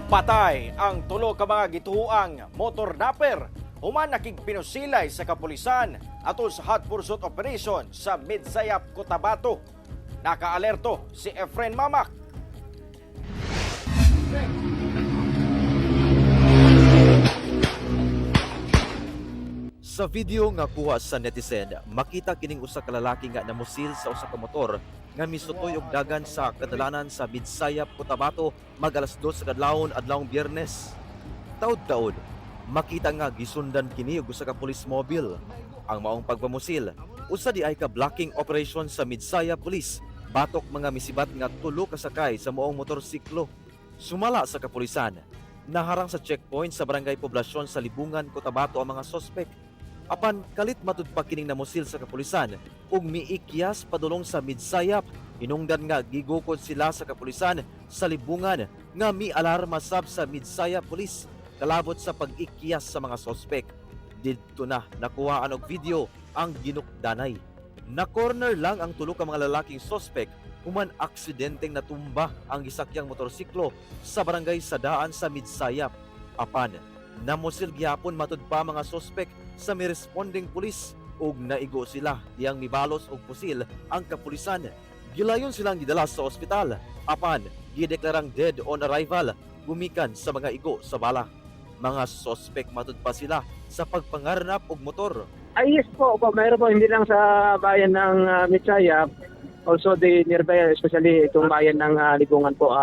Patay ang tulo ka mga gituoang motornapper human nakigpinusilay sa kapulisan atol sa hot pursuit operation sa Midsayap, Cotabato. Nakaalerto si Efren Mamak. Sa video nga kuha sa netizen, makita kining usa ka lalaki nga namusil sa usa ka motor nga misutoy og dagan sa kadalanan sa Midsayap, Cotabato mag 2:00 sa kadlawon adlawng Biyernes. Taud-taud, makita nga gisundan kini og usa ka police mobile. Ang maong pagpamusil, usa di ay ka blocking operation sa Midsayap Police batok mga misibat nga tulo ka sakay sa maong motorsiklo. Sumala sa kapulisan, naharang sa checkpoint sa Barangay Poblasyon sa Libungan, Cotabato ang mga sospek. Apan kalit matud pa kining namusil sa kapulisan ug miikyas padulong sa Midsayap, hinungdan nga gigukod sila sa kapulisan sa Libungan nga mialarma sab sa Midsayap Police kalabot sa pag-ikyas sa mga sospek. Didto na nakuhaan og video ang ginukdanay. Na corner lang ang tulo ka mga lalaking sospek human aksidenteng natumba ang gisakyang motorsiklo sa Barangay Sadaan sa Midsayap. Apan namusil gihapon matud pa mga sospek sa mi-responding pulis ug naigo sila diyang mibalos og pusil ang kapulisan. Gilayon silang gidala sa ospital apan gideklarang dead on arrival gumikan sa mga igo sa bala. Mga sospek matud pa sila sa pagpangarnap og motor. Ay, yes po, opo, mayroon po, hindi lang sa bayan ng Midsayap, also the nearby, especially itong bayan ng Libungan po,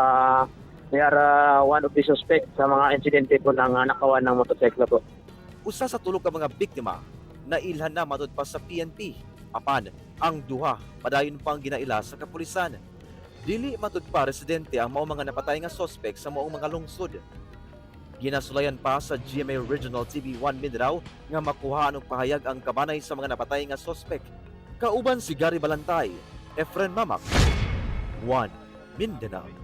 they are one of the suspect sa mga insidente po ng nakawan ng motorsiklo po. Usa sa tulo ka mga biktima nailhan na matud pa sa PNP apan ang duha padayon pang ginaila sa kapulisan. Dili matud pa residente ang mao mga napatay nga sospek sa maong mga lungsod. Ginasulayan pa sa GMA Regional TV 1 Mindanao nga makuhaan og pahayag ang kabanay sa mga napatay nga sospek. Kauban si Gary Balantay, Efren Mamak, 1 Mindanao.